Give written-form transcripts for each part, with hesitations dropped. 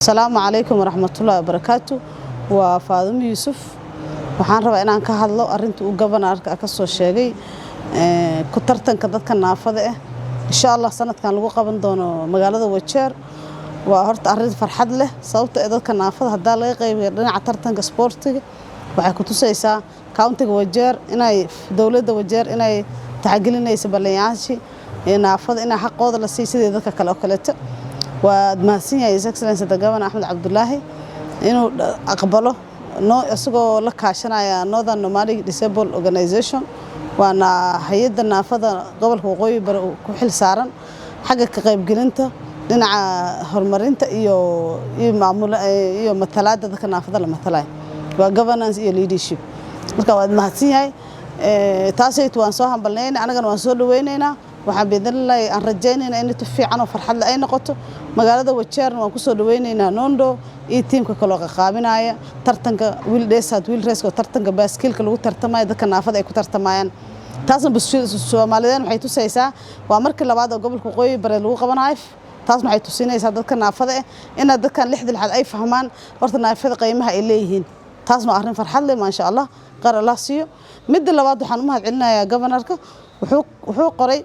Asalaamu calaykum waraxmatullaahi wabarakaatu. Waa Faadumo Yuusuf. Waxaan rabaa inaan ka hadlo arinta uu governorka ka soo sheegay ku tartanka dadka naafada ah, insha Allah sanadkan lagu qaban doono magaalada Wajeer. Waa horta arrin farxad leh, sababta ee dadka naafada haddaa laga qaybiyo dhinaca tartanka sportiga, waxay ku tusaysaa countiga Wajeer inay dowladda Wajeer inay taxagelinayso balanyaashii ee naafada, inay xaqooda la siiyo sidii dadka kale oo kaleeto. Waad mahadsan yahay His Excellency the Governor Axmed Cabdulaahi inuu aqbalo noo isagoo la kaashanaya Northern Nomadic Disabled Organization, waana hay-adda naafada gobolka Waqooyi Bari ku xil saaran xagga ka qaybgelinta dhinaca horumarinta iyo maamul iyo matalaadda dadka naafada la matalayo, waa governance iyo leadership. Marka waad mahadsan yahay. Taasaytu waan soo hambalnayna, anagana waan soo dhaweynaynaa. Waxaan biidnillahi aan rajaynaynaa in tu fiican oo farxad leh ay noqoto magaalada Wajeerna. Waan kusoo dhaweynaynaa Nondo iyo tiimka kaloo qaqaabinaya tartanka wheel desert wheel race, oo tartanka baaskiilka lagu tartamayo, dadka naafada ay ku tartamayaan. Taasna Soomaalideen waxay tusaysaa waa markii labaad oo gobolka Waqooyi Bari lagu qabanayo. Taasna waxay tusinaysaa dadka naafada ah inaad dadkan lixda lixaad ay fahmaan horta naafada qiimaha ay leeyihiin. Taasna waa arrin farxad leh, maasha Allah, qaar Allah siiyo. Midda labaad, waxaan u mahad celinayaa governorka. Wuxuu qoray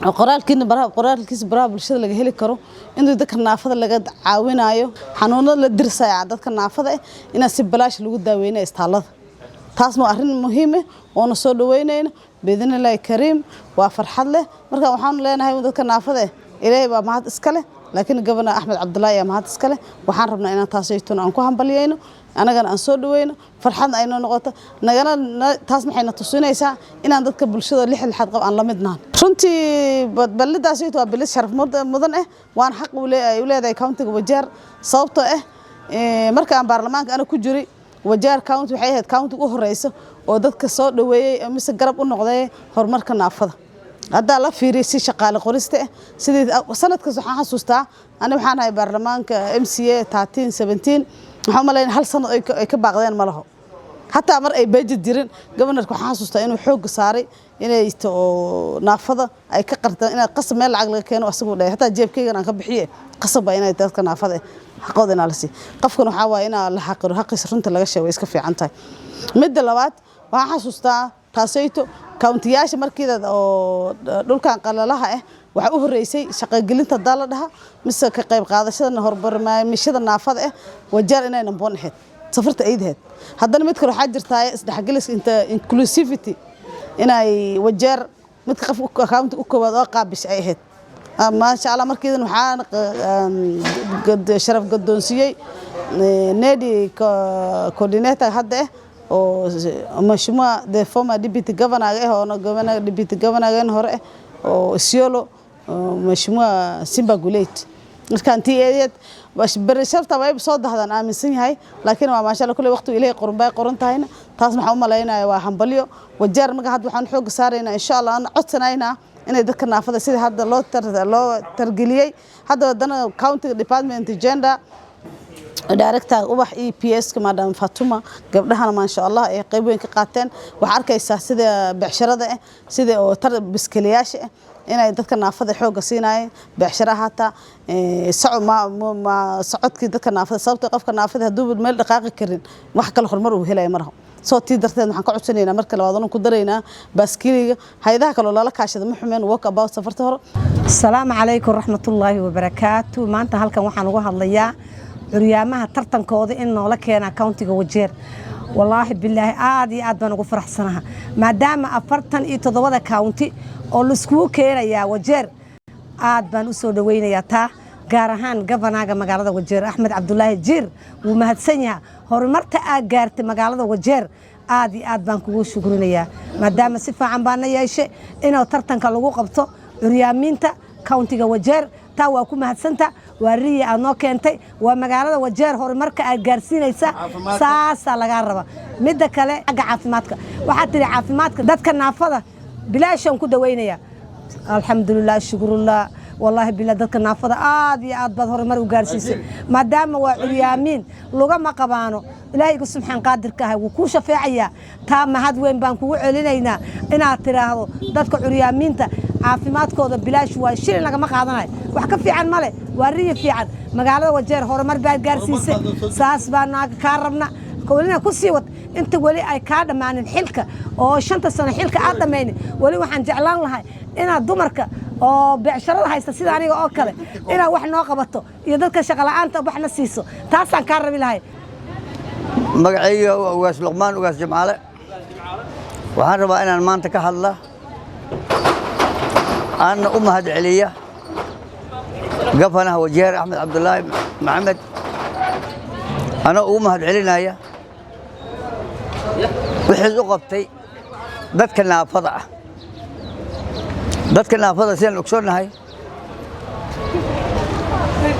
qoraalkiina baraha, qoraalkiisa baraha bulshada laga heli karo, inuu dadka naafada laga caawinayo xanuunada la dirsaya dadka naafada ah, inaa si balaash lagu daaweynayo istaalada. Taasna waa arrin muhiim ah oona soo dhaweynayno biidnillaahi kariim. Waa farxad leh. Marka waxaanu leenahay dadka naafada ah, Ilaahay baa mahad iska leh, laakiin Governor Axmed Cabdulaahi ayaa mahad iska leh. Waxaan rabnaa inaan taasaytuna aan ku hambalyayno, anagana aan soo dhaweyno, farxadna aynoo noqoto nagana. Taas maxayna tusinaysaa inaan dadka bulshada lix lixaad qab aan la mid nahan. Runtii ballidaasaytu waa billid sharaf mudan ah, waan xaq u leedahay countiga Wajeer, sababtoo ah marka aan baarlamaanka ana ku jiray, Wajeer County waxay ahayd county u horeysa oo dadka soo dhaweeyey mise garab u noqday horumarka naafada. Haddaa la fiiriyay si shaqaale qorista ah, sidii sanadkaas waxaan xasuustaa, ani waxaan ahay baarlamaanka MCA 13 17, waxaan u malaynaya hal sanad ay ka baaqdeen ma laho, hataa mar ay budget jirin. Governorka waxaan xasuustaa inuu xoogga saaray inay oo naafada ay ka qartaan inay qasab meel lacag laga keeno. Asagu dhahay, hataa jeebkaygan aan ka bixiye, qasab baa inay dadka naafada xaqooda inaa la siiyo. Qofkan waxaa waaye inaa la xaqiro xaqiisa, runta laga sheego way iska fiican tahay. Midda labaad, waxaan xasuustaa taasayto countiyaasha markiida oo dhulkan qalalaha ah waxaa u horeysay shaqogelinta hadaa la dhaha mise ka qayb qaadashada horbarnaamijyada naafada ah, Wajeer inay number one ahayd, safarta ayd ahayd. Haddana mid kale waxaa jirtaa isdhexgelis inta inclusivity, inay Wajeer midka qof county u koowaad oo qaabishay ay ahayd, maasha Allah. Markiidan waxaan sharaf gadoonsiiyey NEDI coordinator hadda ah oo mheshimiwa the former deputy governor ah oo governor deputy governor hore ah oo Isiolo, mheshimiwa Simba Guleed. Markaan tii eedeed beri sharta way soo dahdaan aaminsan yahay, laakiin waa maasha Allah, kulli waqti Ilaahay qoran bay qoran tahayna. Taas waxaan u malaynayaa waa hambalyo Wajeer. Marka hadda waxaan xoog saaraynaa, insha Allah, aan codsanaynaa inay dadka naafada sida hadda loo targeliyey hadda wadana county department gender director Ubax e PS ka Madam Fatuma, gabdhahana maasha Allah ay qayb weyn ka qaateen. Waxaa arkaysaa sida beecsharada ah, sida oo tar biskiliyaasha ah, inay dadka naafada xoogga siinayeen, beecshara hataa ma socodkii dadka naafada, sababtoo qofka naafada hadduu meel dhaqaaqi karin, wax kale horumar uu helaya ma laho. Soo tii darteed waxaan ka codsanaynaa marka labaad oon ku daraynaa baaskiliga hay-adaha kaloo lala kaashada ma xumeen walk about safarta hore. Asalaamu calaykum raxmatullaahi wabarakaatu. Maanta halkan waxaan uga hadlayaa curyaamaha tartankooda in noola keenaa countiga Wajeer. Wallaahi bilaahi, aad iyo aad baan ugu faraxsanaha, maadaama 47-da county oo laiskugu keenayaa Wajeer. Aad baan u soo dhaweynayaa taa, gaar ahaan governorga magaalada Wajeer, Axmed Cabdulaahi Jiir, wuu mahadsan yaha. Horumarta aad gaartay magaalada Wajeer, aad iyo aad baan kugu shukrinayaa, maadaama si fiican baana yeeshe inuu tartanka lagu qabto curyaamiinta countiga Wajeer. Taa waa ku mahadsanta, waa riya aad noo keentay, waa magaalada Wajeer horumarka aad gaarsiinaysa, saasaa lagaa raba. Midda kale, xagga caafimaadka, waxaad tihi caafimaadka dadka naafada bilaashaan ku daweynaya. Alxamdulilah, shukrullah. Wallaahi bilaa, dadka naafada aad iyo aad baad horumar u gaarsiisay, maadaama waa curyaamiin lugama qabaano. Ilaahayga subxaan qaadirka ahay wuu kuu shafeecayaa. Taa mahad weyn baan kugu celinaynaa inaad tidhaahdo dadka curyaamiinta. Caafimaadkooda bilaash waay, shilin lagama qaadanayo. Wax ka fiican male, waa riya fiican. Magaalada Wajeer horumar baad gaarsiisay, saas baa naaga kaa rabna. Welina ku sii wad inta weli ay kaa dhammaanin xilka oo 5ta sano xilka aad dhammaynin. Weli waxaan jeclaan lahay inaad dumarka oo beecsharada haysta sida aniga oo kale inaad wax noo qabato iyo dadka shaqola'aanta waxna siiso. Taasaan kaa rabi lahay. Magacayga waa Ugaas Luqmaan Ugaas Jimcaale. Waxaan rabaa inaan maanta ka hadla, aanna u mahad celiya gafanaha Wajeer Axmed Cabdulaahi Maxamed, anoo ugu mahad celinaya wixii u qabtay dadka naafada ah. Dadka naafada, sidaan ogsoonnahay,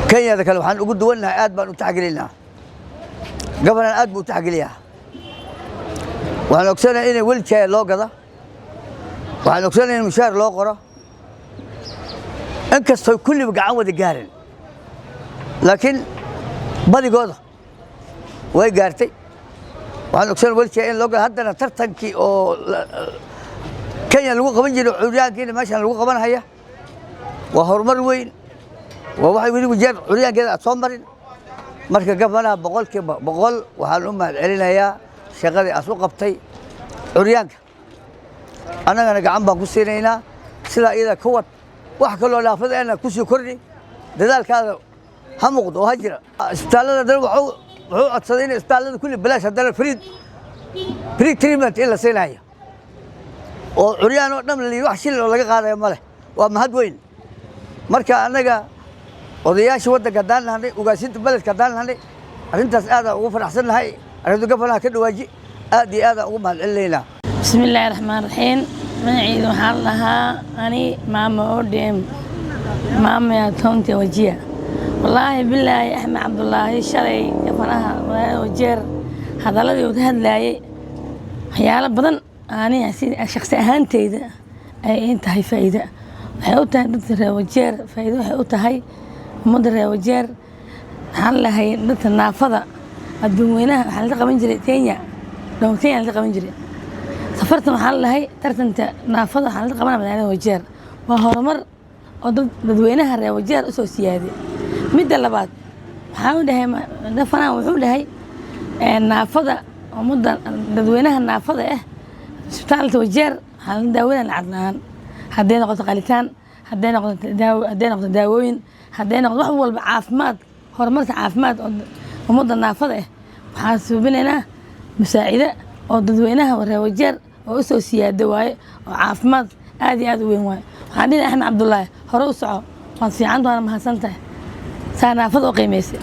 Kenyada kale waxaan ugu duwannahay aad baan u taxgelinaa. Gafanan aad buu u taxgeliyaa. Waxaan ogsoonahay in wheelchair loo gada, waxaan ogsoonahay in mushaar loo qoro, inkastoo kulliba gacan wada gaarin, laakiin badigooda way gaartay. Waxaan ogsoonahay wheelchair in loo gado. Haddana tartankii oo Kenya lagu qaban jiray curyaankiina meeshan lagu qabanhaya waa horumar weyn, waa waxay weli Wajeer curyaankeeda aad soo marin. Marka gafanaha 100% waxaan u mahad celinayaa shaqadii aas u qabtay curyaanka. Annagana gacan baan ku siinaynaa. Sidaa iyada ka wad, wax kaloo naafada ena ku sii kordhi, dadaalkaada ha muuqdo oo ha jira. Isbitaallada haddana wuxuu codsaday in isbitaallada kulli bilaash, haddana free treatment in la siinayo oo curyaan oo dhan la wax shilin oo laga qaadayo ma leh. Waa mahad weyn. Marka annaga odayaasha waddanka haddaan nahnay, ugaasinta beledka haddaan nahnay, arrintaas aadaan ugu faraxsan nahay. Arrintu gafanaha ka dhawaaji, aad iyo aadaan ugu mahad celinaynaa. Bismi illaahi raxmaan raxiim. Magaciida waxaa la dhahaa ani maama ODM, maama county Wajir. Wallaahi bilaahi, Axmed Cabdulaahi shalay gafanaha magaalada Wajeer hadaladii uu ka hadlaayey waxyaalo badan aniga si shakhsi ahaanteyda ay ii tahay faa'iido. Waxay u tahay dadka reer Wajeer faa'iido, waxay u tahay ummadda reer Wajeer. Waxaan lahay dadka naafada adduun weynaha waxaa la qaban jiray Kenya dhow, Kenya la qaban jiray safartan. Waxaa lahay tartanta naafada waxaa la qabanaa magaalada Wajeer. Waa horumar oo dad dadweynaha reer Wajeer usoo siyaaday. Midda labaad, waxaa u dhahay gafanaan, wuxuu dhahay naafada ummadda dadweynaha naafada ah isbitaalka Wajeer waxaa la daaweynaya lacag la'aan, hadday noqoto qalitaan, hadday noqoto daawo, hadday noqoto daawooyin, hadday noqoto wax walba caafimaad. Horumarka caafimaad oo ummadda naafada ah waxaan suubinaynaa musaacide oo dadweynaha reer Wajeer oo usoo siyaado waaye, oo caafimaad aad iyo aad u weyn waaye. Waxaan dhihi Axmed Cabdulaahi, hore u soco, waad fiican, waana mahadsan tahay saa naafada u qiimaysay.